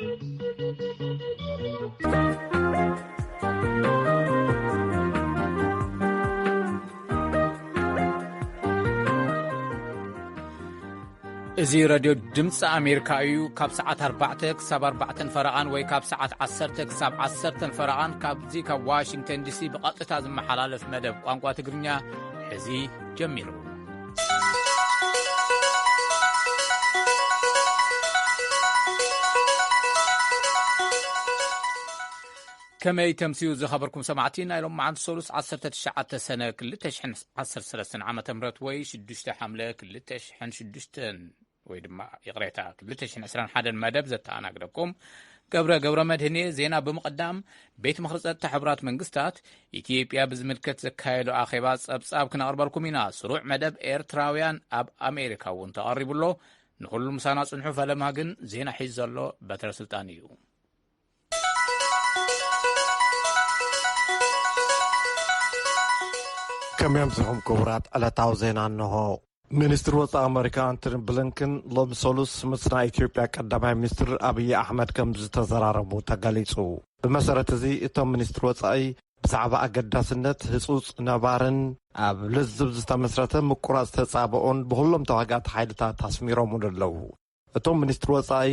እዚ ረድዮ ድምፂ ኣሜሪካ እዩ። ካብ ሰዓት ኣርባዕተ ክሳብ ኣርባዕተን ፈረቓን ወይ ካብ ሰዓት ዓሰርተ ክሳብ ዓሰርተን ፈረቓን ካብዚ ካብ ዋሽንግተን ዲሲ ብቐጥታ ዝመሓላለፍ መደብ ቋንቋ ትግርኛ ሕዚ ጀሚሩ። ከመይ ተምስዩ ዝኸበርኩም ሰማዕቲ፣ ናይ ሎም መዓልቲ ሰሉስ ዓሰርተ ትሽዓተ ሰነ ክልተ ሽሕን ዓሰርተ ሰለስተን ዓመተ ምህረት ወይ ሽዱሽተ ሓምለ ክልተ ሽሕን ሽዱሽተን ወይ ድማ ይቕሬታ ክልተ ሽሕን ዕስራን ሓደን መደብ ዘተኣናግደኩም ገብረ ገብረ መድህን እየ። ዜና ብምቕዳም፣ ቤት ምኽሪ ጸጥታ ሕቡራት መንግስታት ኢትዮጵያ ብዝምልከት ዘካየዶ ኣኼባ ጸብጻብ ክነቕርበልኩም ኢና። ስሩዕ መደብ ኤርትራውያን ኣብ ኣሜሪካ እውን ተቐሪቡ ኣሎ። ንኹሉ ምሳና ጽንሑ። ፈለማ ግን ዜና ሒዝ ዘሎ በትረ ስልጣን እዩ። ከመይ ኣምሲኹም ክቡራት? ዕለታዊ ዜና እንሆ። ሚኒስትሪ ወጻኢ ኣመሪካ ኣንቶኒ ብሊንከን ሎሚ ሰሉስ ምስ ናይ ኢትዮጵያ ቀዳማይ ሚኒስትር ኣብይ ኣሕመድ ከም ዝተዘራረቡ ተገሊጹ። ብመሰረት እዚ እቶም ሚኒስትሪ ወጻኢ ብዛዕባ ኣገዳስነት ህጹጽ ነባርን ኣብ ልዝብ ዝተመስረተ ምቁራጽ ተጻብኦን ብኹሎም ተዋጋእቲ ሓይልታት ኣስሚሮምሉ ኣለዉ። እቶም ሚኒስትሪ ወጻኢ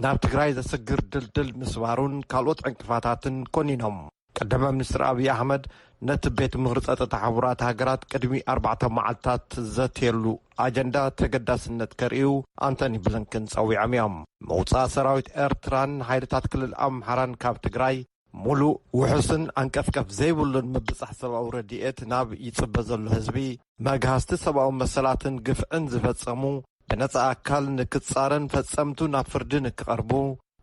ናብ ትግራይ ዘስግር ድልድል ምስባሩን ካልኦት ዕንቅፋታትን ኮኒኖም። ቀዳማይ ሚኒስትር ኣብይ ኣሕመድ ነቲ ቤት ምኽሪ ጸጥታ ሕቡራት ሃገራት ቅድሚ ኣርባዕተ መዓልታት ዘትየሉ ኣጀንዳ ተገዳስነት ከርእዩ ኣንቶኒ ብሊንከን ጸዊዖም እዮም። ምውጻእ ሰራዊት ኤርትራን ሓይልታት ክልል ኣምሓራን ካብ ትግራይ ሙሉእ ውሑስን ዓንቀፍቀፍ ዘይብሉን ምብጻሕ ሰብኣዊ ረድኤት ናብ ይጽበ ዘሎ ህዝቢ፣ መግሃስቲ ሰብኣዊ መሰላትን ግፍዕን ዝፈጸሙ ብነጻ ኣካል ንክጻረን ፈጸምቱ ናብ ፍርዲ ንክቐርቡ፣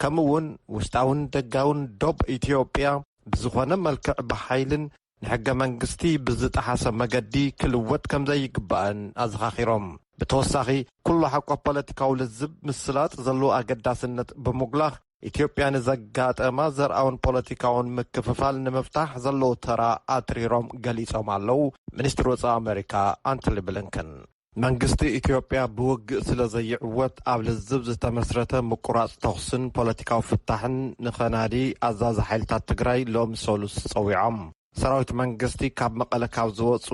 ከምኡ እውን ውሽጣውን ደጋውን ዶብ ኢትዮጵያ ብዝኾነ መልክዕ ብሓይልን ንሕገ መንግስቲ ብዝጠሓሰ መገዲ ክልወጥ ከም ዘይግባእን ኣዘኻኺሮም። ብተወሳኺ ኩሉ ሓቆ ፖለቲካዊ ልዝብ ምስላጥ ዘለዎ ኣገዳስነት ብምጉላኽ ኢትዮጵያ ንዘጋጠማ ዘርኣውን ፖለቲካውን ምክፍፋል ንምፍታሕ ዘለዎ ተራ ኣትሪሮም ገሊጾም ኣለዉ። ሚኒስትሪ ወጻኢ ኣሜሪካ ኣንቶኒ ብሊንከን መንግስቲ ኢትዮጵያ ብውግእ ስለ ዘይዕወት ኣብ ልዝብ ዝተመስረተ ምቁራጽ ተኹስን ፖለቲካዊ ፍታሕን ንኸናዲ ኣዛዚ ሓይልታት ትግራይ ሎም ሰሉስ ጸዊዖም። ሰራዊት መንግስቲ ካብ መቐለ ካብ ዝወጹ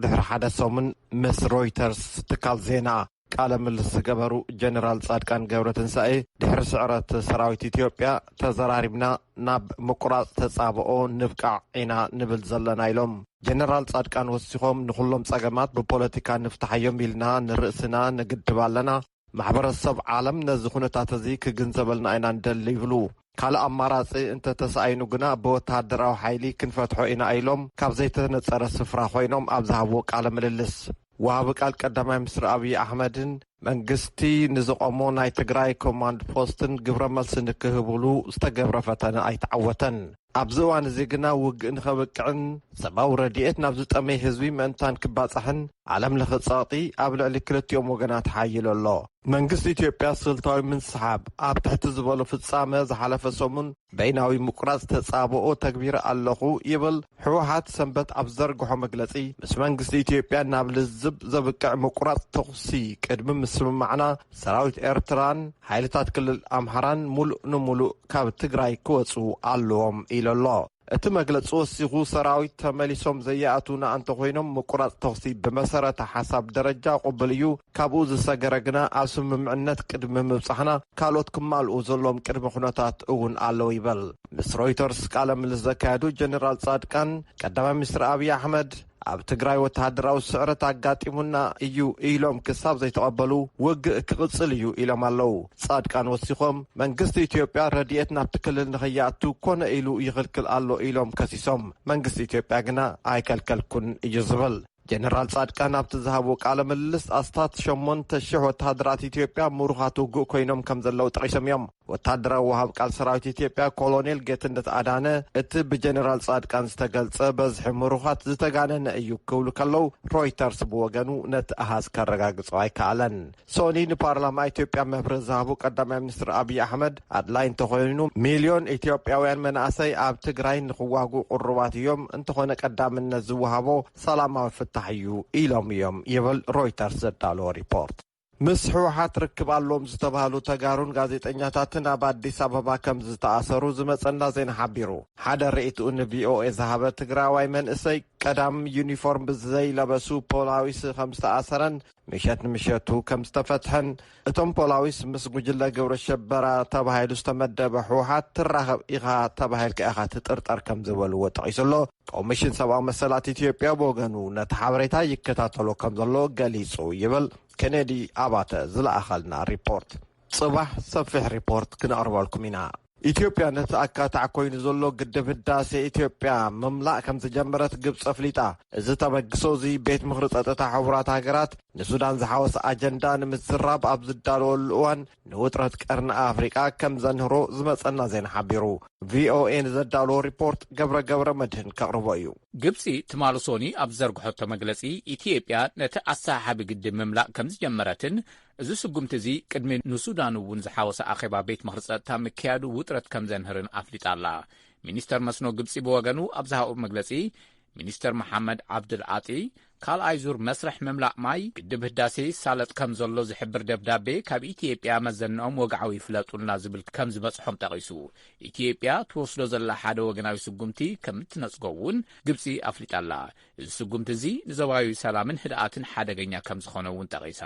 ድሕሪ ሓደ ሰሙን ምስ ሮይተርስ ትካል ዜና ቃለ ምልልስ ዝገበሩ ጀነራል ጻድቃን ገብረትንሳኤ ድሕሪ ስዕረት ሰራዊት ኢትዮጵያ ተዘራሪብና ናብ ምቁራጽ ተጻብኦ ንብቃዕ ኢና ንብል ዘለና ኢሎም። ጀነራል ጻድቃን ወሲኾም ንኹሎም ጸገማት ብፖለቲካ ንፍታሓዮም ኢልና ንርእስና ንግድብ ኣለና። ማሕበረሰብ ዓለም ነዚ ኩነታት እዚ ክግንዘበልና ኢና ንደሊ ይብሉ። ካልእ ኣማራጺ እንተተሳኢኑ ግና ብወተሃደራዊ ሓይሊ ክንፈትሖ ኢና ኢሎም ካብ ዘይተነጸረ ስፍራ ኮይኖም ኣብ ዝሃብዎ ቃለ ምልልስ። ወሃቢ ቃል ቀዳማይ ሚኒስትር ኣብይ ኣሕመድን መንግስቲ ንዝቆሞ ናይ ትግራይ ኮማንድ ፖስትን ግብረ መልሲ ንክህብሉ ዝተገብረ ፈተነ ኣይተዓወተን። ኣብዚ እዋን እዚ ግና ውግእ ንኸብቅዕን ሰብኣዊ ረድኤት ናብ ዝጠመይ ህዝቢ ምእንታን ክባጻሕን ዓለም ለኸ ጸቕጢ ኣብ ልዕሊ ክልቲኦም ወገናት ሓይሉ ኣሎ። መንግስቲ ኢትዮጵያ ስልታዊ ምንስሓብ ኣብ ትሕቲ ዝበሉ ፍጻመ ዝሓለፈ ሰሙን በይናዊ ምቁራጽ ተጻብኦ ተግቢረ ኣለኹ ይብል። ህወሓት ሰንበት ኣብ ዘርግሖ መግለጺ ምስ መንግስቲ ኢትዮጵያ ናብ ልዝብ ዘብቅዕ ምቁራጽ ተኹሲ ቅድሚ ምስምማዕና ሰራዊት ኤርትራን ሓይልታት ክልል ኣምሓራን ሙሉእ ንሙሉእ ካብ ትግራይ ክወጹ ኣለዎም ኢሉ ኣሎ። እቲ መግለጺ ወሲኹ ሰራዊት ተመሊሶም ዘይኣትዉና እንተኾይኖም ምቁራጽ ተኹሲ ብመሰረተ ሓሳብ ደረጃ ቅቡል እዩ። ካብኡ ዝሰገረ ግና ኣብ ስምምዕነት ቅድሚ ምብጻሕና ካልኦት ክማልኡ ዘለዎም ቅድመ ኩነታት እውን ኣለዉ ይበል። ምስ ሮይተርስ ቃለ ምልስ ዘካየዱ ጀነራል ጻድቃን ቀዳማይ ሚኒስትር ኣብይ ኣሕመድ ኣብ ትግራይ ወተሃደራዊ ስዕረት ኣጋጢሙና እዩ ኢሎም ክሳብ ዘይተቐበሉ ውግእ ክቕጽል እዩ ኢሎም ኣለዉ። ጻድቃን ወሲኾም መንግስቲ ኢትዮጵያ ረድኤት ናብቲ ክልል ንኸይኣቱ ኮነ ኢሉ ይኽልክል ኣሎ ኢሎም ከሲሶም። መንግስቲ ኢትዮጵያ ግና ኣይከልከልኩን እዩ ዝብል። ጀነራል ጻድቃን ኣብቲ ዝሃብዎ ቃለ ምልልስ ኣስታት ሸሞንተ ሽሕ ወተሃደራት ኢትዮጵያ ምሩኻት ውግእ ኮይኖም ከም ዘለዉ ጠቒሶም እዮም። ወተሃደራዊ ወሃብ ቃል ሰራዊት ኢትዮጵያ ኮሎኔል ጌትነት ኣዳነ እቲ ብጀነራል ጻድቃን ዝተገልጸ በዝሒ ምሩኻት ዝተጋነነ እዩ ክብሉ ከለዉ ሮይተርስ ብወገኑ ነቲ ኣሃዝ ከረጋግጾ ኣይከኣለን። ሶኒ ንፓርላማ ኢትዮጵያ መብርሂ ዝሃቡ ቀዳማይ ሚኒስትር ኣብይ ኣሕመድ ኣድላይ እንተኾይኑ ሚልዮን ኢትዮጵያውያን መናእሰይ ኣብ ትግራይ ንክዋግኡ ቅሩባት እዮም፣ እንተኾነ ቀዳምነት ዝወሃቦ ሰላማዊ ፍታሕ እዩ ኢሎም እዮም ይብል ሮይተርስ ዘዳለዎ ሪፖርት። ምስ ህወሓት ርክብ ኣሎም ዝተባህሉ ተጋሩን ጋዜጠኛታትን ኣብ ኣዲስ ኣበባ ከም ዝተኣሰሩ ዝመጸና ዜና ሓቢሩ። ሓደ ርእይትኡ ንቪኦኤ ዝሃበ ትግራዋይ መንእሰይ፣ ቀዳም ዩኒፎርም ብዘይለበሱ ፖላዊስ ከም ዝተኣሰረን ምሸት ንምሸቱ ከም ዝተፈትሐን፣ እቶም ፖላዊስ ምስ ጉጅለ ግብረ ሸበራ ተባሂሉ ዝተመደበ ህወሓት ትራኸብ ኢኻ ተባሂልካ ኢኻ ትጥርጠር ከም ዝበልዎ ጠቒሱ ኣሎ። ኮሚሽን ሰብኣዊ መሰላት ኢትዮጵያ ብወገኑ ነቲ ሓበሬታ ይከታተሎ ከም ዘሎ ገሊጹ ይብል ኬኔዲ ኣባተ ዝለኣኸልና ሪፖርት። ጽባሕ ሰፊሕ ሪፖርት ክነቕርበልኩም ኢና። ኢትዮጵያ ነቲ ኣካታዕ ኮይኑ ዘሎ ግድብ ህዳሴ ኢትዮጵያ ምምላእ ከም ዝጀመረት ግብጺ ኣፍሊጣ። እዚ ተበግሶ እዚ ቤት ምኽሪ ጸጥታ ሕቡራት ሃገራት ንሱዳን ዝሓወሰ ኣጀንዳ ንምዝራብ ኣብ ዝዳለወሉ እዋን ንውጥረት ቀርኒ ኣፍሪቃ ከም ዘንህሮ ዝመጸና ዜና ሓቢሩ። ቪኦኤ ንዘዳለዎ ሪፖርት ገብረ ገብረ መድህን ከቕርቦ እዩ። ግብጺ ትማሊ ሶኒ ኣብ ዝዘርግሐቶ መግለጺ፣ ኢትዮጵያ ነቲ ኣሰሓሓቢ ግድብ ምምላእ ከም ዝጀመረትን፣ እዚ ስጉምቲ እዚ ቅድሚ ንሱዳን እውን ዝሓወሰ ኣኼባ ቤት ምኽሪ ጸጥታ ምክያዱ ውጥረት ከም ዘንህርን ኣፍሊጣ ኣላ። ሚኒስተር መስኖ ግብጺ ብወገኑ ኣብ ዝሃቦ መግለጺ፣ ሚኒስተር መሓመድ ዓብድል ዓጢ፣ ካልኣይ ዙር መስርሕ ምምላእ ማይ ግድብ ህዳሴ ይሳለጥ ከም ዘሎ ዝሕብር ደብዳቤ ካብ ኢትዮጵያ መዘንኦም ወግዓዊ ይፍለጡልና ዝብል ከም ዝበጽሖም ጠቒሱ፣ ኢትዮጵያ ትወስዶ ዘላ ሓደ ወገናዊ ስጉምቲ ከም እትነጽጎ እውን ግብጺ ኣፍሊጣ ኣላ። እዚ ስጉምቲ እዚ ንዞባዊ ሰላምን ህድኣትን ሓደገኛ ከም ዝኾነ እውን ጠቒሳ።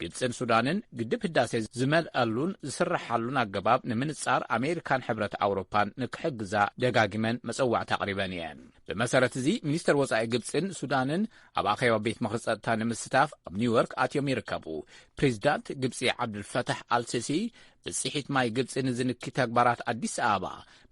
ግብጽን ሱዳንን ግድብ ህዳሴ ዝመልኣሉን ዝስረሓሉን ኣገባብ ንምንጻር ኣሜሪካን ሕብረት ኣውሮፓን ንክሕግዛ ደጋጊመን መጸዋዕታ ኣቕሪበን እየን። ብመሰረት እዚ፣ ሚኒስተር ወጻኢ ግብጽን ሱዳንን ኣብ ኣኼባ ቤት ምኽሪ ጸጥታ ንምስታፍ ኣብ ኒውዮርክ ኣትዮም ይርከቡ። ፕሬዚዳንት ግብጺ ዓብዱልፈታሕ ኣልሲሲ፣ ብጽሒት ማይ ግብጺ ንዝንኪ ተግባራት ኣዲስ ኣበባ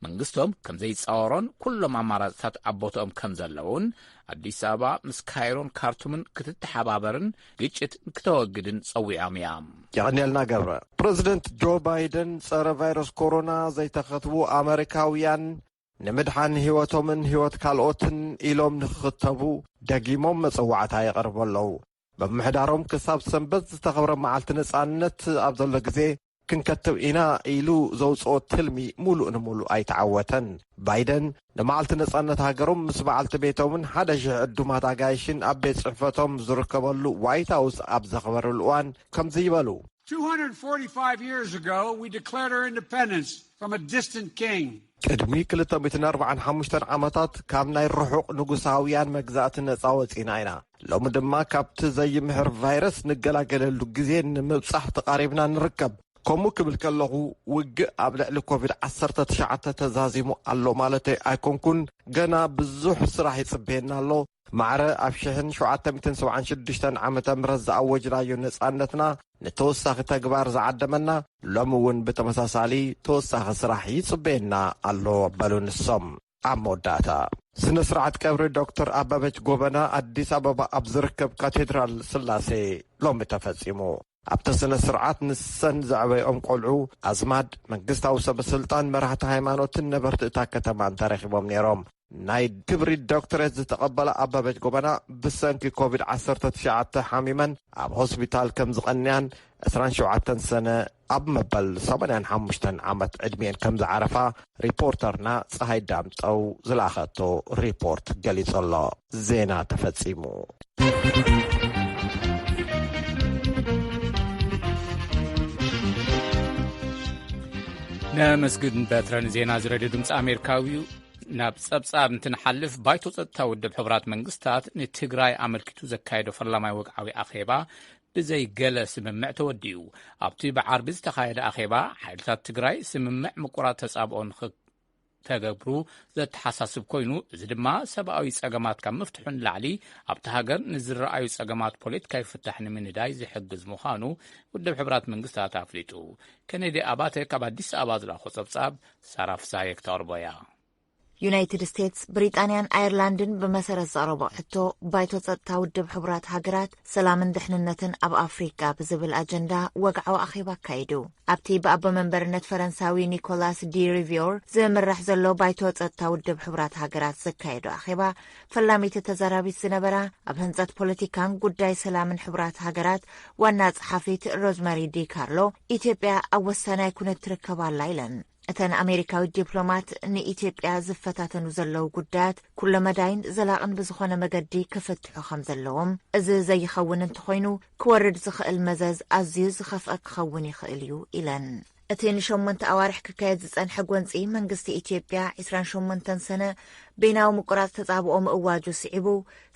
መንግስቶም ከም ዘይጻወሮን ኩሎም ኣማራጽታት ኣብ ቦትኦም ከም ዘለውን፣ ኣዲስ ኣበባ ምስ ካይሮን ካርቱምን ክትተሓባበርን ግጭት ክተወግድን ጸዊዖም እያ። የቐንየልና ገብረ። ፕረዚደንት ጆ ባይደን፣ ጸረ ቫይረስ ኮሮና ዘይተኸትቡ ኣመሪካውያን ንምድሓን ህይወቶምን ህይወት ካልኦትን ኢሎም ንክኽተቡ ደጊሞም መጸዋዕታ የቕርቡ ኣለዉ። ምምሕዳሮም ክሳብ ሰንበት ዝተኸብረ መዓልቲ ነጻነት ኣብ ዘሎ ግዜ ክንከትብ ኢና ኢሉ ዘውጽኦ ትልሚ ሙሉእ ንሙሉእ ኣይተዓወተን። ባይደን ንመዓልቲ ነጻነት ሃገሮም ምስ በዓልቲ ቤቶምን ሓደ ሽሕ ዕዱማት ኣጋይሽን ኣብ ቤት ጽሕፈቶም ዝርከበሉ ዋይት ሃውስ ኣብ ዘኽበረሉ እዋን ከምዚ ይበሉ። Two hundred forty-five years ago, we declared our independence from a distant king. ቅድሚ ክልተ ሚእትን ኣርባዓን ሓሙሽተን ዓመታት ካብ ናይ ርሑቕ ንጉሳውያን መግዛእቲ ነጻ ወጺና ኢና። ሎሚ ድማ ካብቲ ዘይምሕር ቫይረስ ንገላገለሉ ግዜ ንምብጻሕ ተቓሪብና ንርከብ። ከምኡ ክብል ከለኹ፣ ውግእ ኣብ ልዕሊ ኮቪድ ዓሰርተ ትሽዓተ ተዛዚሙ ኣሎ ማለተይ ኣይኮንኩን። ገና ብዙሕ ስራሕ ይጽበየና ኣሎ። ማዕረ ኣብ ሽሕን ሸውዓተ ሚእትን ሰብዓን ሽዱሽተን ዓመተ ምህረት ዝኣወጅናዮ ነጻነትና ንተወሳኺ ተግባር ዝዓደመና፣ ሎሚ እውን ብተመሳሳሊ ተወሳኺ ስራሕ ይጽበየና ኣሎ፣ በሉ ንሶም። ኣብ መወዳእታ፣ ስነ ስርዓት ቀብሪ ዶክተር ኣበበች ጎበና ኣዲስ ኣበባ ኣብ ዝርከብ ካቴድራል ስላሴ ሎሚ ተፈጺሙ። ኣብቲ ስነ ስርዓት ንሰን ዘዕበይኦም ቆልዑ፣ ኣዝማድ፣ መንግስታዊ ሰበ ስልጣን፣ መራሕቲ ሃይማኖትን ነበርቲ እታ ከተማን ተረኺቦም ነይሮም። ናይ ክብሪ ዶክተሬት ዝተቐበላ ኣበበች ጎበና፣ ብሰንኪ ኮቪድ ዓሰርተ ትሽዓተ ሓሚመን ኣብ ሆስፒታል ከም ዝቐንያን፣ ዕስራን ሸውዓተን ሰነ ኣብ መበል ሰማንያን ሓሙሽተን ዓመት ዕድሜን ከም ዝዓረፋ ሪፖርተርና ፀሃይ ዳምጠው ዝለኣኸቶ ሪፖርት ገሊጹ ኣሎ። ዜና ተፈጺሙ። ነመስግን በትረን። ዜና እዚ ሬድዮ ድምፂ ኣሜሪካዊ እዩ። ናብ ጸብጻብ እንትንሓልፍ፣ ባይቶ ጸጥታ ውድብ ሕቡራት መንግስታት ንትግራይ ኣመልኪቱ ዘካየዶ ፈላማይ ወግዓዊ ኣኼባ ብዘይ ገለ ስምምዕ ተወዲኡ። ኣብቲ ብዓርቢ ዝተኻየደ ኣኼባ፣ ሓይልታት ትግራይ ስምምዕ ምቁራጽ ተጻብኦ ንኽተገብሩ ዘተሓሳስብ ኮይኑ፣ እዚ ድማ ሰብኣዊ ጸገማት ካብ ምፍትሑ ንላዕሊ ኣብቲ ሃገር ንዝረኣዩ ጸገማት ፖለቲካዊ ፍታሕ ንምንዳይ ዝሕግዝ ምዃኑ ውድብ ሕቡራት መንግስታት ኣፍሊጡ። ኬኔዲ ኣባተ ካብ ኣዲስ ኣበባ ዝለኣኾ ጸብጻብ ሳራ ፍሳሃየ ክተቕርቦ እያ። ዩናይትድ ስቴትስ፣ ብሪጣንያን ኣየርላንድን ብመሰረት ዘቕረቦ ሕቶ፣ ባይቶ ጸጥታ ውድብ ሕቡራት ሃገራት ሰላምን ድሕንነትን ኣብ ኣፍሪካ ብዝብል ኣጀንዳ ወግዓዊ ኣኼባ ኣካይዱ። ኣብቲ ብኣቦ መንበርነት ፈረንሳዊ ኒኮላስ ዲ ሪቪዮር ዝምራሕ ዘሎ ባይቶ ጸጥታ ውድብ ሕቡራት ሃገራት ዘካየዶ ኣኼባ፣ ፈላሚት ተዛራቢት ዝነበራ፣ ኣብ ህንጸት ፖለቲካን ጉዳይ ሰላምን ሕቡራት ሃገራት ዋና ጸሓፊት ሮዝመሪ ዲ ካርሎ፣ ኢትዮጵያ ኣብ ወሳናይ ኩነት ትርከብ ኣላ ኢለን። እተን ኣሜሪካዊት ዲፕሎማት ንኢትዮጵያ ዝፈታተኑ ዘለዉ ጉዳያት ኩለመዳይን ዘላቕን ብዝኾነ መገዲ ክፍትሑ ከም ዘለዎም፣ እዚ ዘይኸውን እንተኾይኑ ክወርድ ዝኽእል መዘዝ ኣዝዩ ዝኸፍአ ክኸውን ይኽእል እዩ ኢለን። እቲ ንሸሞንተ ኣዋርሕ ክካየድ ዝጸንሐ ጎንጺ መንግስቲ ኢትዮጵያ ዕስራን ሸሞንተን ሰነ በይናዊ ምቁራጽ ተጻብኦ ምእዋጁ ስዒቡ፣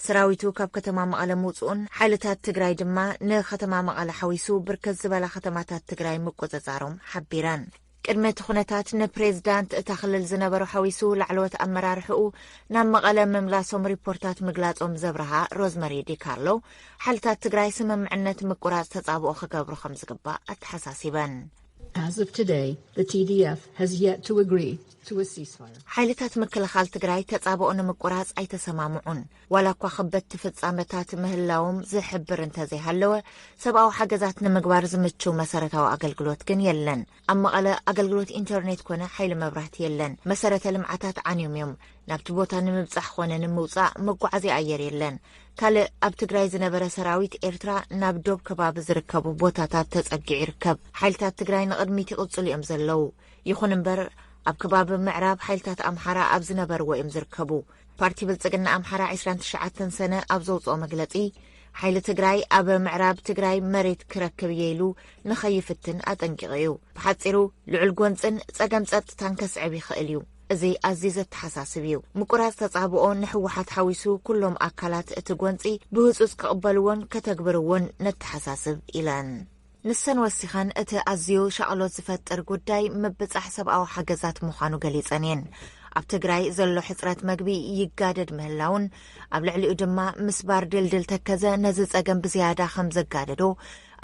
ሰራዊቱ ካብ ከተማ መቐለ ምውጽኡን ሓይልታት ትግራይ ድማ ንከተማ መቐለ ሓዊሱ ብርከት ዝበላ ከተማታት ትግራይ ምቁጽጻሮም ሓቢረን። ቅድሚ እቲ ኩነታት ንፕሬዝዳንት እታ ክልል ዝነበሩ ሓዊሱ ላዕለዎት ኣመራርሕኡ ናብ መቐለ ምምላሶም ሪፖርታት ምግላጾም ዘብርሃ ሮዝመሪ ዲካርሎ፣ ሓይልታት ትግራይ ስምምዕነት ምቁራጽ ተጻብኦ ክገብሩ ከም ዝግባእ ኣተሓሳሲበን። As of today, the T D F has yet to agree to a ceasefire. ሓይልታት ምክልኻል ትግራይ ተጻብኦ ንምቁራጽ ኣይተሰማምዑን። ዋላ እኳ ከበድቲ ፍጻመታት ምህላዎም ዝሕብር እንተዘይሃለወ፣ ሰብኣዊ ሓገዛት ንምግባር ዝምችው መሰረታዊ ኣገልግሎት ግን የለን። ኣብ መቐለ ኣገልግሎት ኢንተርኔት ኮነ ሓይሊ መብራህቲ የለን። መሰረተ ልምዓታት ዓንዮም እዮም። ናብቲ ቦታ ንምብጻሕ ኾነ ንምውጻእ መጓዓዝያ ኣየር የለን። ካልእ ኣብ ትግራይ ዝነበረ ሰራዊት ኤርትራ ናብ ዶብ ከባቢ ዝርከቡ ቦታታት ተጸጊዑ ይርከብ። ሓይልታት ትግራይ ንቕድሚት ይቕጽሉ እዮም ዘለዉ። ይኹን እምበር ኣብ ከባቢ ምዕራብ ሓይልታት ኣምሓራ ኣብ ዝነበርዎ እዮም ዝርከቡ። ፓርቲ ብልጽግና ኣምሓራ ዕስራን ትሽዓተን ሰነ ኣብ ዘውጽኦ መግለጺ፣ ሓይሊ ትግራይ ኣብ ምዕራብ ትግራይ መሬት ክረክብ እየ ኢሉ ንኸይፍትን ኣጠንቂቑ እዩ። ብሓጺሩ ልዑል ጎንጽን ጸገም ጸጥታን ከስዕብ ይኽእል እዩ። እዚ ኣዝዩ ዘተሓሳስብ እዩ። ምቁራጽ ተጻብኦ ንህወሓት ሓዊሱ ኩሎም ኣካላት እቲ ጎንጺ ብህጹጽ ክቕበልዎን ከተግብርዎን ነተሓሳስብ ኢለን። ንሰን ወሲኸን እቲ ኣዝዩ ሻቕሎት ዝፈጥር ጉዳይ ምብጻሕ ሰብኣዊ ሓገዛት ምዃኑ ገሊጸን እየን። ኣብ ትግራይ ዘሎ ሕጽረት መግቢ ይጋደድ ምህላውን ኣብ ልዕሊኡ ድማ ምስባር ድልድል ተከዘ ነዚ ጸገም ብዝያዳ ከም ዘጋደዶ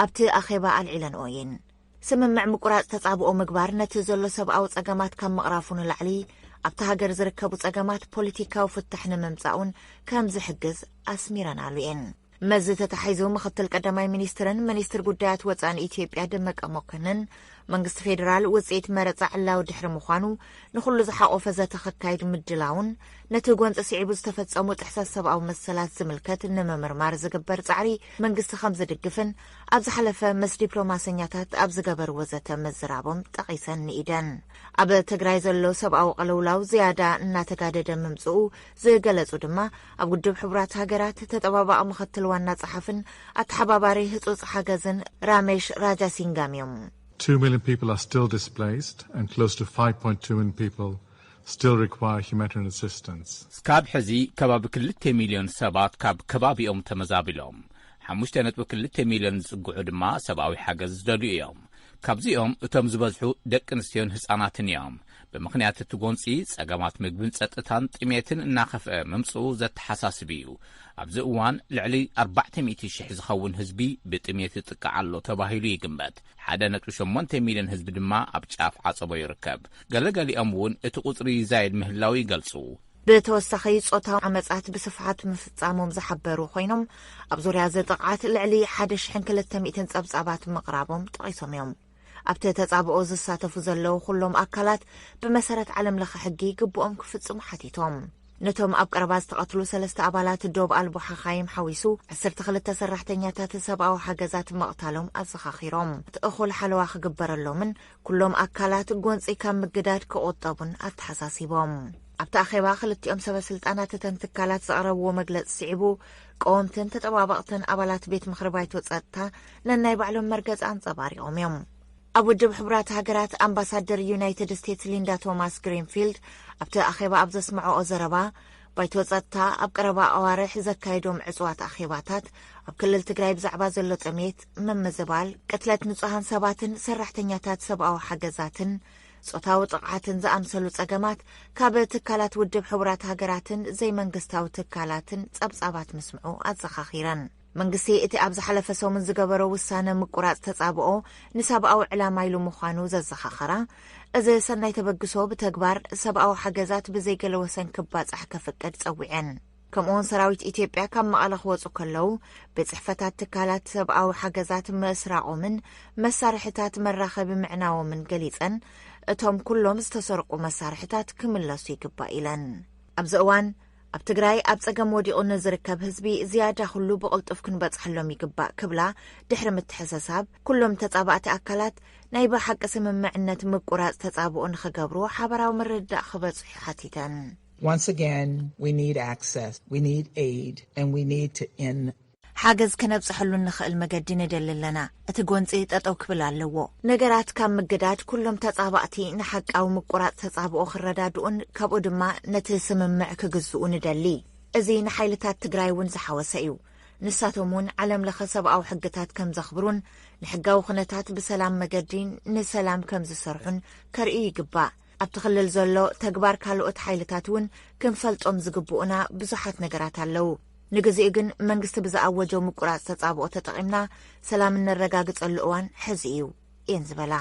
ኣብቲ ኣኼባ ኣልዒለንኦ እየን። ስምምዕ ምቁራጽ ተጻብኦ ምግባር ነቲ ዘሎ ሰብኣዊ ጸገማት ካብ ምቕራፉ ንላዕሊ ኣብቲ ሃገር ዝርከቡ ጸገማት ፖለቲካዊ ፍታሕ ንምምጻእ እውን ከም ዝሕግዝ ኣስሚረናሉ እየን። መዚ ተታሒዙ ምኽትል ቀዳማይ ሚኒስትርን ሚኒስትር ጉዳያት ወጻእን ኢትዮጵያ ደመቀ መኮንን መንግስቲ ፌዴራል ውጽኢት መረጻ ዕላዊ ድሕሪ ምዃኑ ንኹሉ ዝሓቆፈ ዘተ ክካይድ ምድላውን ነቲ ጎንፂ ስዒቡ ዝተፈጸሙ ጥሕሰት ሰብኣዊ መሰላት ዝምልከት ንምምርማር ዝግበር ጻዕሪ መንግስቲ ከም ዝድግፍን ኣብ ዝሓለፈ ምስ ዲፕሎማሰኛታት ኣብ ዝገበርዎ ዘተ ምዝራቦም ጠቒሰን ንኢደን። ኣብ ትግራይ ዘሎ ሰብኣዊ ቅልውላው ዝያዳ እናተጋደደ ምምፅኡ ዝገለጹ ድማ ኣብ ውድብ ሕቡራት ሃገራት ተጠባባቒ ምኽትል ዋና ጸሓፍን ኣተሓባባሪ ህጹጽ ሓገዝን ራሜሽ ራጃሲንጋም እዮም። Two million people are still displaced and close to five point two million people still require humanitarian assistance. እስካብ ሕዚ ከባቢ ክልተ ሚልዮን ሰባት ካብ ከባቢኦም ተመዛቢሎም፣ ሓሙሽተ ነጥቢ ክልተ ሚልዮን ዝጽግዑ ድማ ሰብኣዊ ሓገዝ ዝደልዩ እዮም። ካብዚኦም እቶም ዝበዝሑ ደቂ ኣንስትዮን ህጻናትን እዮም። ብምኽንያት እቲ ጎንጺ፣ ጸገማት ምግብን ጸጥታን ጥሜትን እናኸፍአ ምምጽኡ ዘተሓሳስብ እዩ። ኣብዚ እዋን ልዕሊ ኣርባዕተ ሚእቲ ሽሕ ዝኸውን ህዝቢ ብጥሜት ይጥቃዕ ኣሎ ተባሂሉ ይግመት። ሓደ ነጥቢ ሸሞንተ ሚልዮን ህዝቢ ድማ ኣብ ጫፍ ዓጸቦ ይርከብ። ገለገሊኦም እውን እቲ ቁጽሪ ይዛየድ ምህላው ይገልጹ። ብተወሳኺ፣ ጾታዊ ዓመጻት ብስፍሓት ምፍጻሞም ዝሓበሩ ኮይኖም፣ ኣብ ዙርያ እዚ ጥቕዓት ልዕሊ ሓደ ሽሕን ክልተ ሚእትን ጸብጻባት ምቕራቦም ጠቒሶም እዮም። ኣብቲ ተጻብኦ ዝሳተፉ ዘለዉ ኩሎም ኣካላት ብመሰረት ዓለም ለኸ ሕጊ ግቡኦም ክፍጽሙ ሓቲቶም። ነቶም ኣብ ቀረባ ዝተቐትሉ ሰለስተ ኣባላት ዶብ ኣልቦ ሓኻይም ሓዊሱ ዓሰርተ ክልተ ሰራሕተኛታት ሰብኣዊ ሓገዛት ምቕታሎም ኣዘኻኺሮም። እቲ እኹል ሓለዋ ክግበረሎምን ኩሎም ኣካላት ጎንፂ ካብ ምግዳድ ክቑጠቡን ኣተሓሳሲቦም። ኣብቲ ኣኼባ ክልቲኦም ሰበ ስልጣናት እተን ትካላት ዘቕረብዎ መግለፂ ስዒቡ ቀወምትን ተጠባበቕትን ኣባላት ቤት ምኽሪ ባይቶ ፀጥታ ነናይ ባዕሎም መርገፂ ኣንፀባሪቖም እዮም። ኣብ ውድብ ሕቡራት ሃገራት ኣምባሳደር ዩናይትድ ስቴትስ ሊንዳ ቶማስ ግሪንፊልድ ኣብቲ ኣኼባ ኣብ ዘስምዐኦ ዘረባ፣ ባይቶ ጸጥታ ኣብ ቀረባ ኣዋርሕ ዘካየዶም ዕጹዋት ኣኼባታት ኣብ ክልል ትግራይ ብዛዕባ ዘሎ ጥሜት፣ ምምዝባል፣ ቅትለት ንጹሃን ሰባትን ሰራሕተኛታት ሰብኣዊ ሓገዛትን ጾታዊ ጥቕዓትን ዝኣምሰሉ ጸገማት ካብ ትካላት ውድብ ሕቡራት ሃገራትን ዘይመንግስታዊ ትካላትን ጸብጻባት ምስምዑ ኣዘኻኺረን። መንግስቲ እቲ ኣብ ዝሓለፈ ሰሙን ዝገበሮ ውሳነ ምቁራጽ ተጻብኦ ንሰብኣዊ ዕላማ ኢሉ ምዃኑ ዘዘኻኸራ፣ እዚ ሰናይ ተበግሶ ብተግባር ሰብኣዊ ሓገዛት ብዘይገለ ወሰን ክባጻሕ ከፍቅድ ጸዊዐን። ከምኡውን ሰራዊት ኢትዮጵያ ካብ መቐለ ክወጹ ከለዉ ቤት ጽሕፈታት ትካላት ሰብኣዊ ሓገዛት ምስራቖምን መሳርሕታት መራኸቢ ምዕናዎምን ገሊጸን፣ እቶም ኩሎም ዝተሰርቁ መሳርሕታት ክምለሱ ይግባእ ኢለን። ኣብዚ እዋን ኣብ ትግራይ ኣብ ጸገም ወዲቑ ንዝርከብ ህዝቢ ዝያዳ ኩሉ ብቕልጡፍ ክንበጽሐሎም ይግባእ ክብላ ድሕሪ ምትሕሰሳብ፣ ኩሎም ተጻባእቲ ኣካላት ናይ ብሓቂ ስምምዕነት ምቁራጽ ተጻብኦ ንኽገብሩ ሓበራዊ ምርድዳእ ክበጽሑ ሓቲተን። Once again, we need access, we need aid, and we need to end ሓገዝ ከነብጽሐሉ እንኽእል መገዲ ንደሊ ኣለና። እቲ ጎንጺ ጠጠው ክብል ኣለዎ። ነገራት ካብ ምግዳድ ኩሎም ተጻባእቲ ንሓቃዊ ምቁራጽ ተጻብኦ ክረዳድኡን ካብኡ ድማ ነቲ ስምምዕ ክግዝኡ ንደሊ። እዚ ንሓይልታት ትግራይ እውን ዝሓወሰ እዩ። ንሳቶም እውን ዓለም ለኸ ሰብኣዊ ሕግታት ከም ዘኽብሩን ንሕጋዊ ኩነታት ብሰላም መገዲ ንሰላም ከም ዝሰርሑን ከርእዩ ይግባእ። ኣብቲ ክልል ዘሎ ተግባር ካልኦት ሓይልታት እውን ክንፈልጦም ዝግብኡና ብዙሓት ነገራት ኣለዉ። ንግዚኡ ግን መንግስቲ ብዝኣወጀው ምቁራጽ ተጻብኦ ተጠቒምና ሰላም እነረጋግጸሉ እዋን ሕዚ እዩ እየን ዝበላ።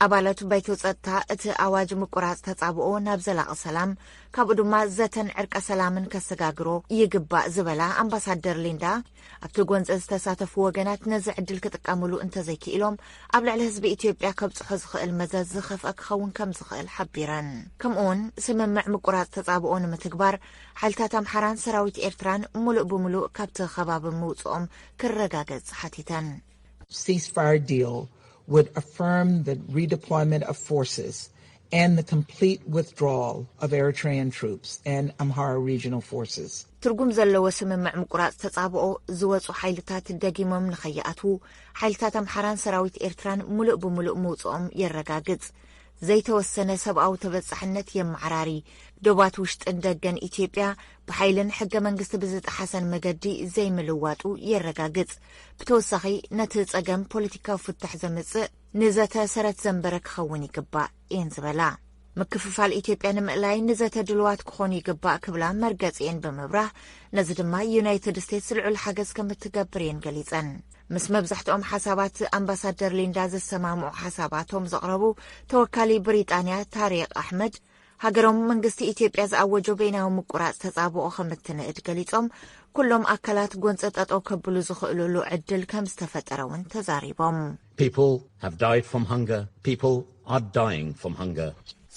ኣባላት ባይቶ ጸጥታ እቲ ኣዋጅ ምቁራጽ ተጻብኦ ናብ ዘላቒ ሰላም፣ ካብኡ ድማ ዘተን ዕርቀ ሰላምን ከሰጋግሮ ይግባእ ዝበላ ኣምባሳደር ሊንዳ፣ ኣብቲ ጎንፂ ዝተሳተፉ ወገናት ነዚ ዕድል ክጥቀምሉ እንተዘይክኢሎም ኣብ ልዕሊ ህዝቢ ኢትዮጵያ ከብፅሖ ዝኽእል መዘዝ ዝኸፍአ ክኸውን ከም ዝኽእል ሓቢረን። ከምኡውን ስምምዕ ምቁራፅ ተፃብኦ ንምትግባር ሓይልታት ኣምሓራን ሰራዊት ኤርትራን ሙሉእ ብሙሉእ ካብቲ ከባቢ ምውፅኦም ክረጋገፅ ሓቲተን። ceasefire deal would affirm the redeployment of forces and the complete withdrawal of Eritrean troops and Amhara regional forces. ትርጉም ዘለዎ ስምምዕ ምቁራፅ ተፃብኦ ዝወፁ ሓይልታት ደጊሞም ንኸይኣትዉ ሓይልታት ኣምሓራን ሰራዊት ኤርትራን ሙሉእ ብሙሉእ ምውፅኦም የረጋግፅ። ዘይተወሰነ ሰብኣዊ ተበፃሕነት የመዓራሪ። ዶባት ውሽጥን ደገን ኢትዮጵያ ብሓይልን ሕገ መንግስቲ ብዝጠሓሰን መገዲ ዘይምልዋጡ የረጋግፅ። ብተወሳኺ ነቲ ፀገም ፖለቲካዊ ፍታሕ ዘምፅእ ንዘተ ሰረት ዘንበረ ክኸውን ይግባእ እየን ዝበላ። ምክፍፋል ኢትዮጵያ ንምእላይ ንዘተ ድልዋት ክኾኑ ይግባእ ክብላ መርገፂኤን ብምብራህ፣ ነዚ ድማ ዩናይትድ ስቴትስ ልዑል ሓገዝ ከም እትገብር እየን ገሊፀን። ምስ መብዛሕትኦም ሓሳባት ኣምባሳደር ሊንዳ ዝሰማምዑ ሓሳባቶም ዘቕረቡ ተወካሊ ብሪጣንያ ታሪቅ ኣሕመድ፣ ሃገሮም መንግስቲ ኢትዮጵያ ዝኣወጆ በይናዊ ምቁራጽ ተጻብኦ ከም እትንእድ ገሊጾም፣ ኩሎም ኣካላት ጎንጸ ጠጠው ከብሉ ዝኽእሉሉ ዕድል ከም ዝተፈጠረ እውን ተዛሪቦም። People have died from hunger. People are dying from hunger.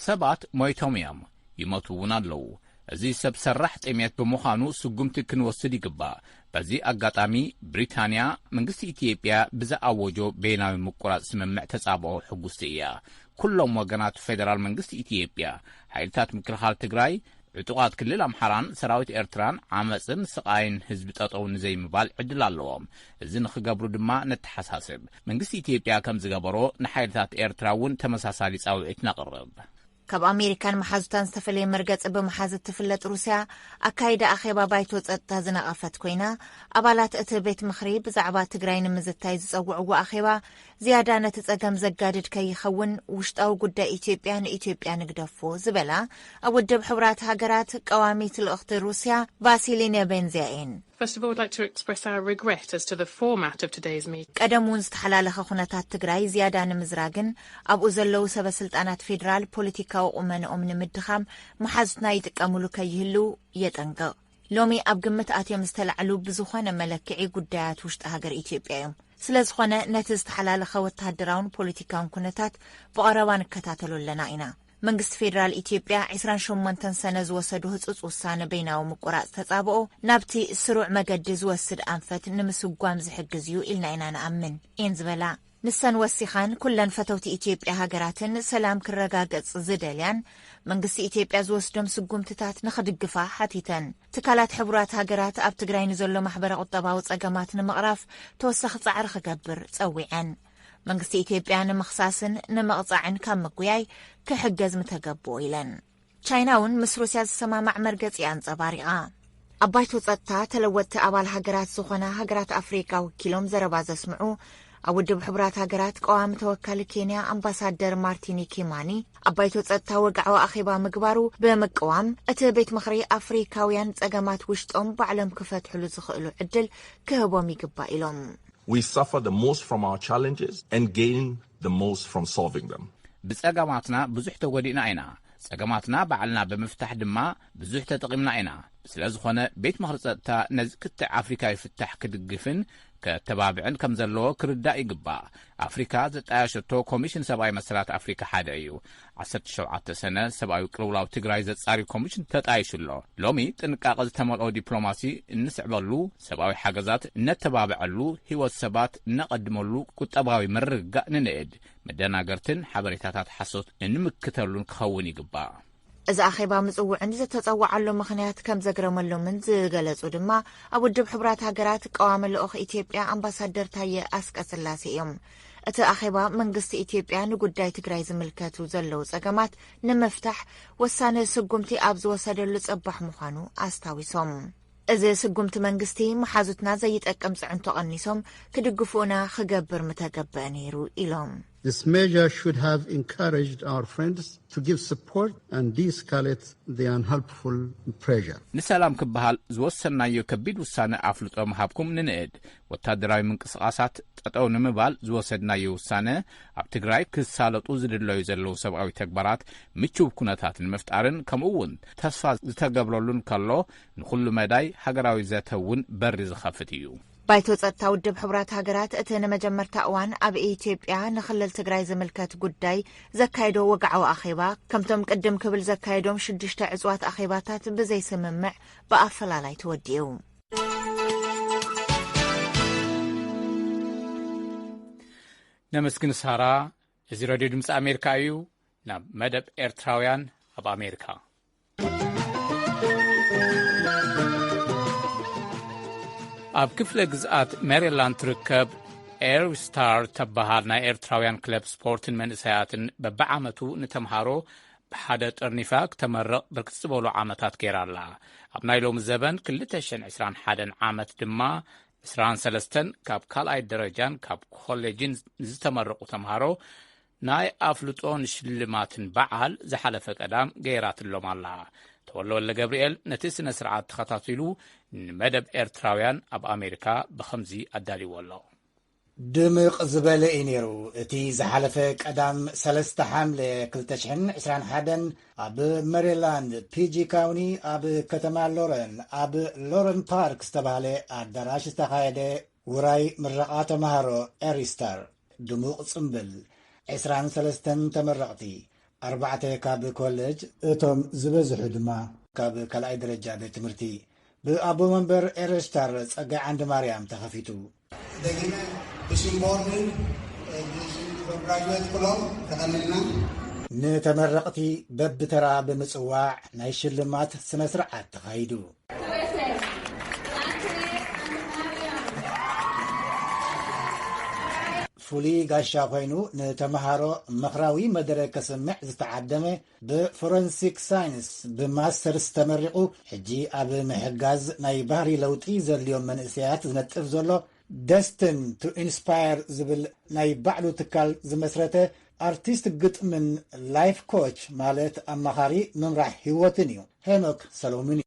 ሰባት ሞይቶም እዮም፣ ይሞቱ እውን ኣለዉ። እዚ ሰብ ሰራሕ ጥሜት ብምዃኑ ስጉምቲ ክንወስድ ይግባእ። በዚ ኣጋጣሚ ብሪታንያ መንግስቲ ኢትዮጵያ ብዝኣወጆ በይናዊ ምቁራጽ ስምምዕ ተጻብኦ ሕጉስቲ እያ። ኩሎም ወገናት ፌደራል መንግስቲ ኢትዮጵያ፣ ሓይልታት ምክልኻል ትግራይ፣ ዕጡቓት ክልል ኣምሓራን ሰራዊት ኤርትራን ዓመፅን ስቓይን ህዝቢ ጠጠው ንዘይምባል ዕድል ኣለዎም። እዚ ንኽገብሩ ድማ ነተሓሳስብ። መንግስቲ ኢትዮጵያ ከም ዝገበሮ ንሓይልታት ኤርትራ እውን ተመሳሳሊ ፃውዒት ነቕርብ። ካብ ኣሜሪካን መሓዙታን ዝተፈለየ መርገፂ ብምሓዝ እትፍለጥ ሩስያ፣ ኣካይዳ ኣኼባ ባይቶ ፀጥታ ዝነቐፈት ኮይና፣ ኣባላት እቲ ቤት ምኽሪ ብዛዕባ ትግራይ ንምዝታይ ዝፀውዕዎ ኣኼባ ዝያዳ ነቲ ፀገም ዘጋድድ ከይኸውን ውሽጣዊ ጉዳይ ኢትዮጵያ ንኢትዮጵያ ንግደፎ ዝበላ ኣብ ውድብ ሕቡራት ሃገራት ቀዋሚት ልእኽቲ ሩስያ ቫሲሊ ኔቤንዚያ እየን። First of all, I'd like to express our regret as to the format of today's meeting. ቀደም እውን ዝተሓላለኸ ኩነታት ትግራይ ዝያዳ ንምዝራግን ኣብኡ ዘለዉ ሰበ ስልጣናት ፌዴራል ፖለቲካዊ ቁመንኦም ንምድኻም መሓዙትና ይጥቀምሉ ከይህልው የጠንቅቕ። ሎሚ ኣብ ግምት ኣትዮም ዝተላዕሉ ብዝኾነ መለክዒ ጉዳያት ውሽጢ ሃገር ኢትዮጵያ እዮም። ስለ ዝኾነ ነቲ ዝተሓላለኸ ወተሃደራውን ፖለቲካውን ኩነታት ብቐረባ ንከታተሎ ኣለና ኢና። መንግስቲ ፌዴራል ኢትዮጵያ ዕስራን ሸሞንተን ሰነ ዝወሰዶ ህጹጽ ውሳነ በይናዊ ምቁራጽ ተጻብኦ ናብቲ ስሩዕ መገዲ ዝወስድ ኣንፈት ንምስጓም ዝሕግዝ እዩ ኢልና ኢና ንኣምን እየን ዝበላ። ንሰን ወሲኻን ኩለን ፈተውቲ ኢትዮጵያ ሃገራትን ሰላም ክረጋገጽ ዝደልያን መንግስቲ ኢትዮጵያ ዝወስዶም ስጉምትታት ንኽድግፋ ሓቲተን። ትካላት ሕቡራት ሃገራት ኣብ ትግራይ ንዘሎ ማሕበረ ቁጠባዊ ጸገማት ንምቕራፍ ተወሳኺ ጻዕሪ ክገብር ጸዊዐን። መንግስቲ ኢትዮጵያ ንምኽሳስን ንምቕጻዕን ካብ ምጉያይ ክሕገዝ ምተገብኦ ኢለን። ቻይና እውን ምስ ሩስያ ዝሰማማዕ መርገጺ ኣንጸባሪቓ። ኣብ ባይቶ ጸጥታ ተለወጥቲ ኣባል ሃገራት ዝኾና ሃገራት ኣፍሪቃ ወኪሎም ዘረባ ዘስምዑ ኣብ ውድብ ሕቡራት ሃገራት ቀዋሚ ተወካሊ ኬንያ ኣምባሳደር ማርቲኒ ኪማኒ ኣብ ባይቶ ጸጥታ ወግዓዊ ኣኼባ ምግባሩ ብምቅዋም እቲ ቤት ምኽሪ ኣፍሪካውያን ጸገማት ውሽጦም ባዕሎም ክፈትሕሉ ዝኽእሉ ዕድል ክህቦም ይግባእ ኢሎም። We suffer the most from our challenges and gain the most from solving them. ብጸገማትና ብዙሕ ተጎዲእና ኢና። ጸገማትና ባዕልና ብምፍታሕ ድማ ብዙሕ ተጠቒምና ኢና። ስለ ዝኾነ ቤት ምኽሪ ጸጥታ ነዚ ክትዕ ኣፍሪካዊ ፍታሕ ክድግፍን ከተባብዕን ከም ዘለዎ ክርዳእ ይግባእ። ኣፍሪካ ዘጣየሸቶ ኮሚሽን ሰብኣዊ መሰላት ኣፍሪካ ሓደ እዩ። ዓሰርተ ሸውዓተ ሰነ ሰብኣዊ ቅልውላው ትግራይ ዘጻሪ ኮሚሽን ተጣይሹ ኣሎ። ሎሚ ጥንቃቐ ዝተመልኦ ዲፕሎማሲ እንስዕበሉ፣ ሰብኣዊ ሓገዛት እነተባብዐሉ፣ ህይወት ሰባት እነቐድመሉ፣ ቁጠባዊ ምርግጋእ ንንእድ፣ መደናገርትን ሓበሬታታት ሓሶት እንምክተሉን ክኸውን ይግባእ። እዚ ኣኼባ ምጽውዕን ዝተጸዋዓሉ ምኽንያት ከም ዘግረመሎምን ዝገለጹ ድማ ኣብ ውድብ ሕቡራት ሃገራት ቀዋሚ ልኡኽ ኢትዮጵያ ኣምባሳደር ታየ ኣስቀስላሴ እዮም። እቲ ኣኼባ መንግስቲ ኢትዮጵያ ንጉዳይ ትግራይ ዝምልከቱ ዘለዉ ጸገማት ንምፍታሕ ወሳኒ ስጉምቲ ኣብ ዝወሰደሉ ጽባሕ ምዃኑ ኣስታዊሶም። እዚ ስጉምቲ መንግስቲ መሓዙትና ዘይጠቅም ጽዕንቶ ቀኒሶም ክድግፉና ክገብር ምተገበአ ነይሩ ኢሎም። This measure should have encouraged our friends to give support and de-escalate the unhelpful pressure. ንሰላም ክበሃል ዝወሰናዮ ከቢድ ውሳነ ኣፍልጦ ምሃብኩም ንንእድ። ወታደራዊ ምንቅስቓሳት ጠጠው ንምባል ዝወሰድናዮ ውሳነ ኣብ ትግራይ ክሳለጡ ዝድለዩ ዘለዉ ሰብኣዊ ተግባራት ምቹው ኩነታት ንምፍጣርን ከምኡ እውን ተስፋ ዝተገብረሉን ከሎ ንኹሉ መዳይ ሃገራዊ ዘተ እውን በሪ ዝኸፍት እዩ። ባይቶ ጸጥታ ውድብ ሕቡራት ሃገራት እቲ ንመጀመርታ እዋን ኣብ ኢትዮጵያ ንክልል ትግራይ ዝምልከት ጉዳይ ዘካየዶ ወግዓዊ ኣኼባ ከምቶም ቅድም ክብል ዘካየዶም ሽዱሽተ ዕጹዋት ኣኼባታት ብዘይስምምዕ ብኣፈላላይ ተወዲኡ። ነመስግን ሳራ። እዚ ሬድዮ ድምፂ ኣሜሪካ እዩ። ናብ መደብ ኤርትራውያን ኣብ ኣሜሪካ። ኣብ ክፍለ ግዝኣት ሜሪላንድ ትርከብ ኤር ስታር ተበሃል ናይ ኤርትራውያን ክለብ ስፖርትን መንእሰያትን በብዓመቱ ንተምሃሮ ብሓደ ጠርኒፋ ክተመርቕ ብርክት ዝበሉ ዓመታት ገይራ ኣላ። ኣብ ናይ ሎሚ ዘበን ክልተ ሽሕን ዕስራን ሓደን ዓመት ድማ ዕስራን ሰለስተን ካብ ካልኣይ ደረጃን ካብ ኮሌጅን ዝተመረቑ ተምሃሮ ናይ ኣፍልጦን ሽልማትን በዓል ዝሓለፈ ቀዳም ገይራትሎም ኣላ። ተወልደ ወልደገብርኤል ነቲ ስነ ስርዓት ተኸታቲሉ ንመደብ ኤርትራውያን ኣብ ኣሜሪካ ብኸምዚ ኣዳልይዎ ኣሎ። ድምቕ ዝበለ እዩ ነይሩ። እቲ ዝሓለፈ ቀዳም ሰለስተ ሓምለ ክልተ ሽሕን ዕስራን ሓደን ኣብ መሪላንድ ፒጂ ካውኒ ኣብ ከተማ ሎረን ኣብ ሎረን ፓርክ ዝተባህለ ኣዳራሽ ዝተኻየደ ውራይ ምረቓ ተምሃሮ ኤሪስታር ድሙቕ ጽምብል፣ ዕስራን ሰለስተን ተመረቕቲ፣ ኣርባዕተ ካብ ኮለጅ፣ እቶም ዝበዝሑ ድማ ካብ ካልኣይ ደረጃ ቤት ትምህርቲ ብኣቦ መንበር ኤረስታር ጸጋይ ዓንድማርያም ተኸፊቱ። ደጊመ ብሽም ቦርድን ብሽም ግራጅዌት ክሎም ተቐኒልና። ንተመረቕቲ በብተራ ብምጽዋዕ ናይ ሽልማት ስነ ስርዓት ተኻይዱ። ፍሉይ ጋሻ ኮይኑ ንተምሃሮ ምኽራዊ መደረ ከስምዕ ዝተዓደመ ብፎረንሲክ ሳይንስ ብማስተርስ ተመሪቑ ሕጂ ኣብ ምሕጋዝ ናይ ባህሪ ለውጢ ዘድልዮም መንእሰያት ዝነጥፍ ዘሎ ደስትን ቱ ኢንስፓየር ዝብል ናይ ባዕሉ ትካል ዝመስረተ ኣርቲስት ግጥምን ላይፍ ኮች ማለት ኣማኻሪ ምምራሕ ህይወትን እዩ። ሄኖክ ሰሎሙን እዩ።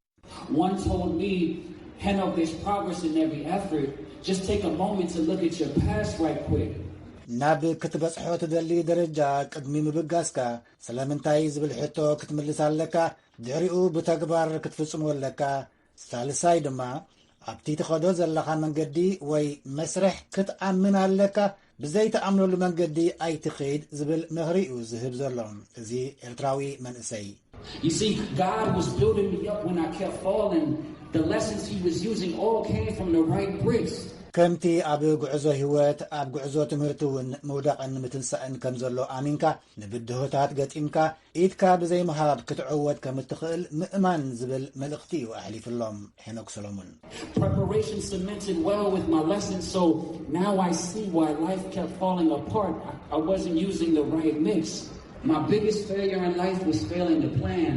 One told me, Henok, there's progress in every effort. Just take a moment to look at your past right quick. ናብ ክትበጽሖ ትደሊ ደረጃ ቅድሚ ምብጋስካ ስለምንታይ ዝብል ሕቶ ክትምልስ ኣለካ። ድሕሪኡ ብተግባር ክትፍጽሞ ኣለካ። ሳልሳይ ድማ ኣብቲ ትኸዶ ዘለኻ መንገዲ ወይ መስርሕ ክትኣምን ኣለካ። ብዘይትኣምነሉ መንገዲ ኣይትኺድ ዝብል ምኽሪ እዩ ዝህብ ዘሎ እዚ ኤርትራዊ መንእሰይ። You see, God was building me up when I kept falling. The lessons he was using all came from the right bricks. ከምቲ ኣብ ጉዕዞ ህይወት ኣብ ጉዕዞ ትምህርቲ እውን ምውዳቕን ምትንሳእን ከም ዘሎ ኣሚንካ ንብድሆታት ገጢምካ ኢድካ ብዘይምሃብ ክትዕወት ከም እትኽእል ምእማን ዝብል መልእኽቲ እዩ ኣሕሊፍሎም ሄኖክ ሰሎሙን። Preparation cemented well with my lessons, so now I see why life kept falling apart. I wasn't using the right mix. My biggest failure in life was failing to plan.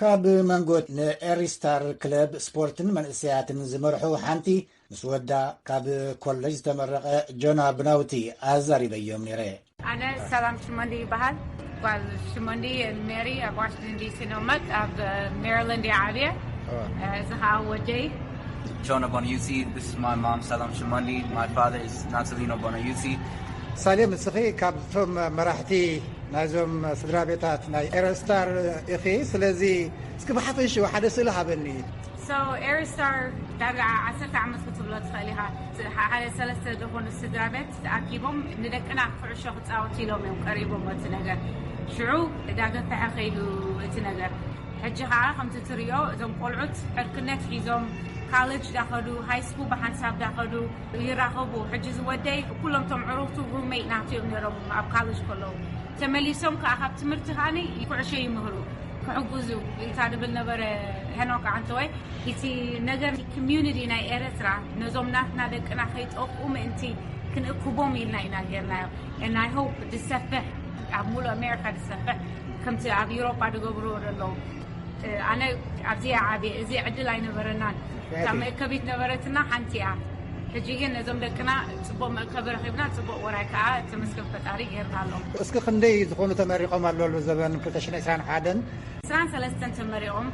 ካብ መንጎ ንኤሪስታር ክለብ ስፖርትን መንእሰያትን ዝመርሑ ሓንቲ ምስ ወዳ ካብ ኮለጅ ዝተመረቐ ጆና ብናውቲ ኣዛሪበዮም ነይረ። ኣነ ሰላም ሽመንዲ ይበሃል። ጓል ሽመንዲ ሜሪ ኣብ ዋሽንግተን ዲሲ ነው መጥ ኣብ ሜሪላንድ እየ ዓብየ። እዚ ከዓ ወደይ። Jonah Bonaiuti, this is my mom, Salam Shimandi. My father is Natalino Bonaiuti. ሳሌም፣ እስኺ ካብቶም መራሕቲ ናይዞም ስድራ ቤታት ናይ ኤረስታር ኢኺ። ስለዚ እስኪ ብሓፈሽኡ ሓደ ስእሊ ሃበኒ። So ኤረስታር ዳርጋ ዓሰርተ ዓመት ክትብሎ ትኽእል ኢኻ። ሓደ ሰለስተ ዝኾኑ ስድራ ቤት ተኣኪቦም ንደቅና ኩዕሾ ክፃወቱ ኢሎም እዮም ቀሪቦም እቲ ነገር። ሽዑ ዳገፈሐ ከይዱ እቲ ነገር። ሕጂ ከዓ ከምቲ ትሪኦ እዞም ቆልዑት ዕርክነት ሒዞም ካሌጅ ዳኸዱ፣ ሃይ ስኩል ብሓንሳብ ዳኸዱ ይራኸቡ። ሕጂ ዝወደይ ኩሎም ቶም ዕሩኽቱ ሩሜት ናቱ እዮም ነይሮም ኣብ ካሌጅ ከለዉ። ተመሊሶም ከዓ ካብ ትምህርቲ ከዓ ኩዕሾ ይምህሩ ክሕግዙ ኢልካ ድብል ነበረ። ሄኖክ ዓንተወይ እቲ ነገር ኮሚዩኒቲ ናይ ኤረትራ ነዞም ናትና ደቅና ከይጠፍኡ ምእንቲ ክንእክቦም ኢልና ኢና ጌርናዮ። And I hope ድሰፍሕ ኣብ ሙሉእ ኣሜሪካ ድሰፍሕ ከምቲ ኣብ ኤውሮጳ ድገብርዎ ዘለዉ። ኣነ ኣብዚኣ ዓብየ እዚ ዕድል ኣይነበረናን። እታ መእከቢት ነበረትና ሓንቲ እያ። ሕጂ ግን ነዞም ደቅና ፅቡቅ መእከቢ ረኺብና፣ ፅቡቅ ወራይ ከዓ ተመስገን ፈጣሪ ጌርና ኣለዉ። እስኪ ክንደይ ዝኾኑ ተመሪቖም ኣሎ ዘበን ክልተ ሽሕን ዕስራን ሓደን? ዕስራን ሰለስተን ተመሪቖም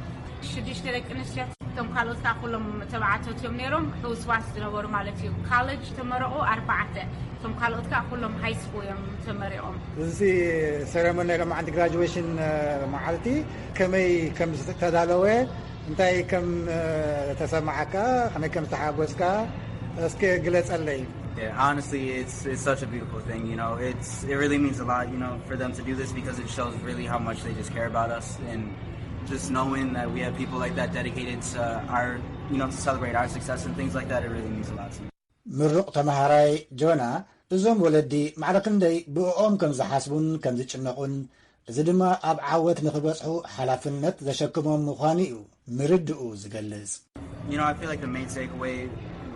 ሽዱሽተ ደቂ ኣንስትዮ፣ እቶም ካልኦት ከዓ ኩሎም ተባዕቶት እዮም ነይሮም። ሕውስዋስ ዝነበሩ ማለት እዩ። ካሌጅ ተመረቑ ኣርባዕተ፣ እቶም ካልኦት ከዓ ኩሎም ሃይ ስኩል እዮም ተመሪቖም። እዚ ሴረሞኒ ናይ ሎማዓንቲ ግራጁዌሽን መዓልቲ ከመይ ከም ዝተዳለወ፣ እንታይ ከም ተሰማዓካ፣ ከመይ ከም ዝተሓጎስካ እስኪ ግለጸለይ። Yeah, honestly, it's it's such a beautiful thing. You know, it's it really means a lot. You know, for them to do this because it shows really how much they just care about us, and just knowing that we have people like that dedicated to our, you know, to celebrate our success and things like that, it really means a lot to me. ምሩቕ ተመሃራይ ጆና፣ እዞም ወለዲ ማዕረ ክንደይ ብእኦም ከም ዝሓስቡን ከም ዝጭነቑን፣ እዚ ድማ ኣብ ዓወት ንኽበጽሑ ሓላፍነት ዘሸክሞም ምዃኑ እዩ ምርድኡ ዝገልጽ። You know, I feel like the main takeaway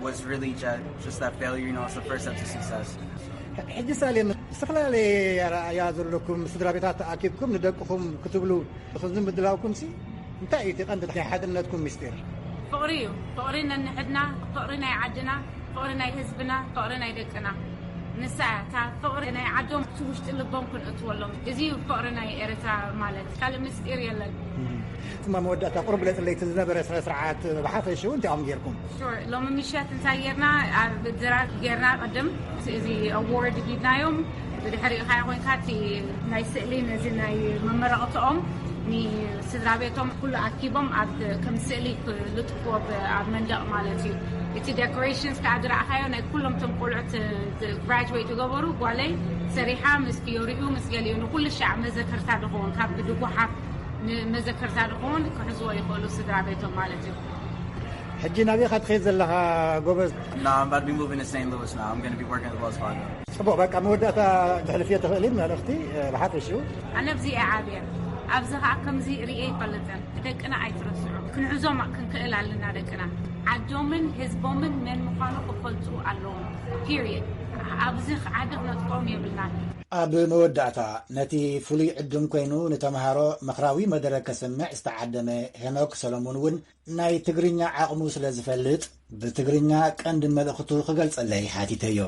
was really just, just that failure, you know, it's the first step to success. ሕጂ ሳሌም ዝተፈላለየ ኣረኣያ ዘለኩም ስድራ ቤታት ተኣኪብኩም ንደቅኹም ክትብሉ እዚ ምድላውኩም ሲ እንታይ እዩ እቲ ቀንዲ ናይ ሓድነትኩም ምስጢር? ፍቕሪ እዩ። ፍቕሪ ነንሕድና፣ ፍቕሪ ናይ ዓድና፣ ፍቕሪ ናይ ህዝብና፣ ፍቕሪ ናይ ደቅና። ንሳ እያ እታ ፍቕሪ ናይ ዓዶም እቲ ውሽጢ ልቦም ክንእትወሎም። እዚ እዩ ፍቕሪ ናይ ኤርትራ ማለት። ካልእ ምስጢር የለን። እማ መወዳእታ ቁሩብ ግለጽለይ እቲ ዝነበረ ስነ ስርዓት ብሓፈሽኡ እንታይ እዮም ጌርኩም? Sure. ሎሚ ምሸት እንታይ ጌርና? ኣብ ድራር ጌርና ቅድም እዚ ኣዋርድ ሂብናዮም። ብድሕሪኡ ኸዓ ኮይንካ እቲ ናይ ስእሊ ነዚ ናይ መመረቕትኦም ንስድራ ቤቶም ኩሉ ኣኪቦም ኣብ ከም ስእሊ ክልጥፍዎ ኣብ መንደቕ ማለት እዩ። እቲ ዴኮሬሽንስ ከዓ ዝረኣኻዮ ናይ ኩሎም ቶም ቆልዑት ግራጅዌት ዝገበሩ ጓለይ ሰሪሓ ምስ ፊዮሪኡ ምስ ገሊኡ ንኩሉ ሻዕ መዘከርታ ዝኸውን ካብ ብድጉሓፍ ንመዘከርታ ዝኸውን ክሕዝዎ ይኽእሉ ስድራ ቤቶም ማለት እዩ። ሕጂ ናበይ ኢኻ ትኸይድ ዘለኻ ጎበዝ? No, I'm about to be moving to Saint Louis now. I'm going to be working at Wells Fargo. ጽቡቕ፣ በቃ መወዳእታ ተሕልፍዮ ትኽእሊ መልእኽቲ ብሓፈሽኡ? ኣነ ኣብዚ እየ ዓብየ፣ ኣብዚ ኸዓ ከምዚ ርእየ ኣይፈልጥን። ደቅና ኣይትረስዑ፣ ክንሕዞም ክንክእል ኣለና። ደቅና ዓዶምን ህዝቦምን መን ምዃኑ ክፈልጡ ኣለዎም። ፒሪየድ። ኣብዚ ዓዲ ክነጥቆም የብልናን። ኣብ መወዳእታ ነቲ ፍሉይ ዕድም ኮይኑ ንተምሃሮ ምኽራዊ መደረ ከስምዕ ዝተዓደመ ሄኖክ ሰሎሞን እውን ናይ ትግርኛ ዓቕሙ ስለ ዝፈልጥ ብትግርኛ ቀንዲ መልእኽቱ ክገልጸለይ ሓቲተዮ።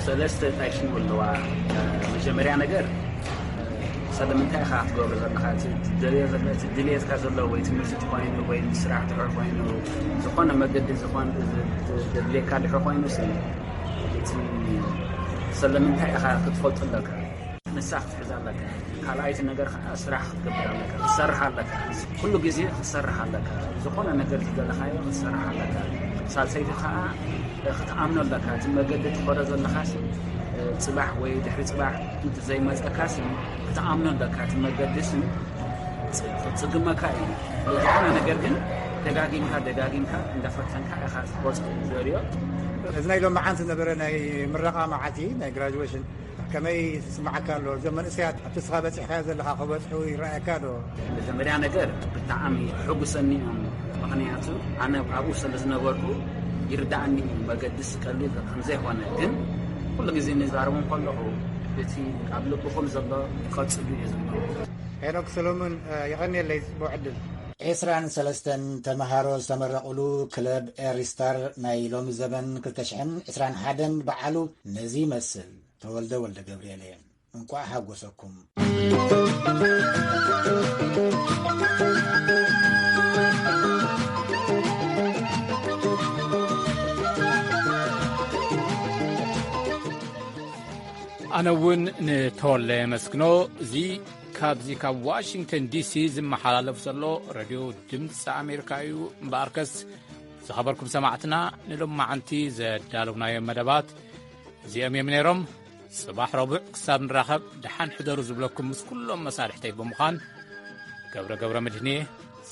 ሰለስተ ፋክሽን ኣለዋ። መጀመርያ ነገር ስለምንታይ ኢኻ ክትገብሮ ዘለኻ? እቲ ትደልዮ ዘለ እቲ ድልየትካ ዘሎ ወይ ትምህርቲ እንተኾይኑ ወይ ስራሕ ድሕር ኮይኑ ዝኾነ መገዲ ዝኾን ዘድልየካ ድሕር ኮይኑ ሲ እቲ ስለምንታይ ኢኻ ክትፈልጦ ኣለካ። ንሳ ክትሕዝ ኣለካ። ካልኣይቲ ነገር ከዓ ስራሕ ክትገብር ኣለካ፣ ክትሰርሕ ኣለካ። ኩሉ ግዜ ክትሰርሕ ኣለካ። ዝኾነ ነገር ዝደለኻዮ ክትሰርሕ ኣለካ። ሳልሰይቲ ከዓ ክትኣምኖ ኣለካ። እቲ መገዲ ትኸዶ ዘለኻሲ ጽባሕ ወይ ድሕሪ ጽባሕ ዘይመጸካሲ ክትኣምኖ ኣለካ። እቲ መገዲሲ ክጽግመካ እዩ። ዝኾነ ነገር ግን ደጋጊምካ ደጋጊምካ እንዳፈተንካ ኢኻ ትቆጽ ዘርዮ። እዚ ናይ ሎማዓንቲ ዝነበረ ናይ ምረቓ መዓልቲ ናይ ግራጅዌሽን ከመይ ይስምዓካ ኣሎ? እዞም መንእሰያት ኣብቲ ንስኻ በጺሕካዮ ዘለኻ ክበጽሑ ይረኣየካ ዶ? መጀመርያ ነገር ብጣዕሚ ሕጉሰኒ እዮም። ምኽንያቱ ኣነ ኣብኡ ስለ ዝነበርኩ ይርዳእኒ እዩ። መገድስ ቀሊል ከም ዘይኮነ ግን ኩሉ ግዜ ንዛረቦም ከለኹ እቲ ኣብ ልብኹም ዘሎ ቀጽሉ እዩ ዝብሎ። ሄኖክ ሰሎሞን የቐንየለይ ጽቡቕ ዕድል። ዕስራን ሰለስተን ተምሃሮ ዝተመረቑሉ ክለብ ኤሪስታር ናይ ሎሚ ዘበን ክልተ ሽሕን ዕስራን ሓደን በዓሉ ነዚ ይመስል። ተወልደ ወልደ ገብርኤል እየ። እንቋዕ ሓጎሰኩም። ኣነ እውን ንተወለ የመስግኖ። እዚ ካብዚ ካብ ዋሽንግተን ዲሲ ዝመሓላለፍ ዘሎ ሬድዮ ድምፂ ኣሜሪካ እዩ። እምበኣርከስ ዝኸበርኩም ሰማዕትና፣ ንሎማዓንቲ ዘዳለውናዮም መደባት እዚኦም እዮም ነይሮም። ጽባሕ ረቡዕ ክሳብ ንራኸብ፣ ደሓን ሕደሩ ዝብለኩም ምስ ኩሎም መሳርሕተይ ብምዃን፣ ገብረ ገብረ መድህን እየ።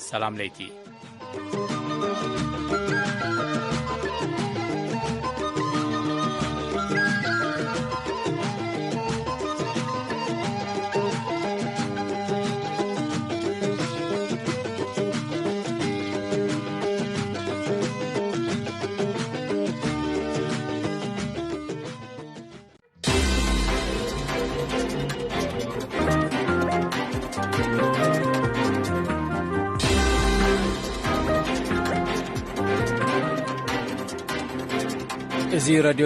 ሰላም ለይቲ። እዚ ሬድዮ